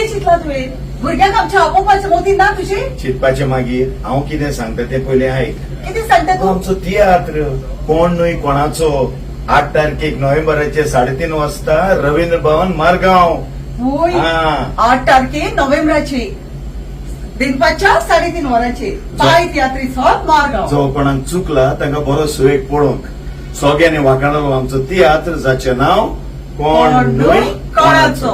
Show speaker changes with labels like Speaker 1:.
Speaker 1: कितें चिंतलां तुवें? भुरग्यांक आमच्या आपोवपाचें मोती ना तुजी?
Speaker 2: चिंतपाचें मागीर, हांव कितें सांगता तें पयलीं आयक.
Speaker 1: कितें सांगता
Speaker 2: तो
Speaker 1: तूं?
Speaker 2: आमचो तियात्र कोण न्हय कोणाचो, 8 तारखेक नोव्हेंबराचे 3:30 वाजता रवींद्र भवन, मारगांव.
Speaker 1: होय.
Speaker 2: हा.
Speaker 1: 8 तारखे नोव्हेंबराची दिनपाच्या 3:30 वरांचेर पाय तियात्रीस हॉल, मारगांव.
Speaker 2: जो कोणाक चुकला तांकां बरो सुवेग पळोवंक सगळ्यांनी वाखाणलो आमचो तियात्र, जाचें नांव कोण न्हय
Speaker 1: कोणाचो.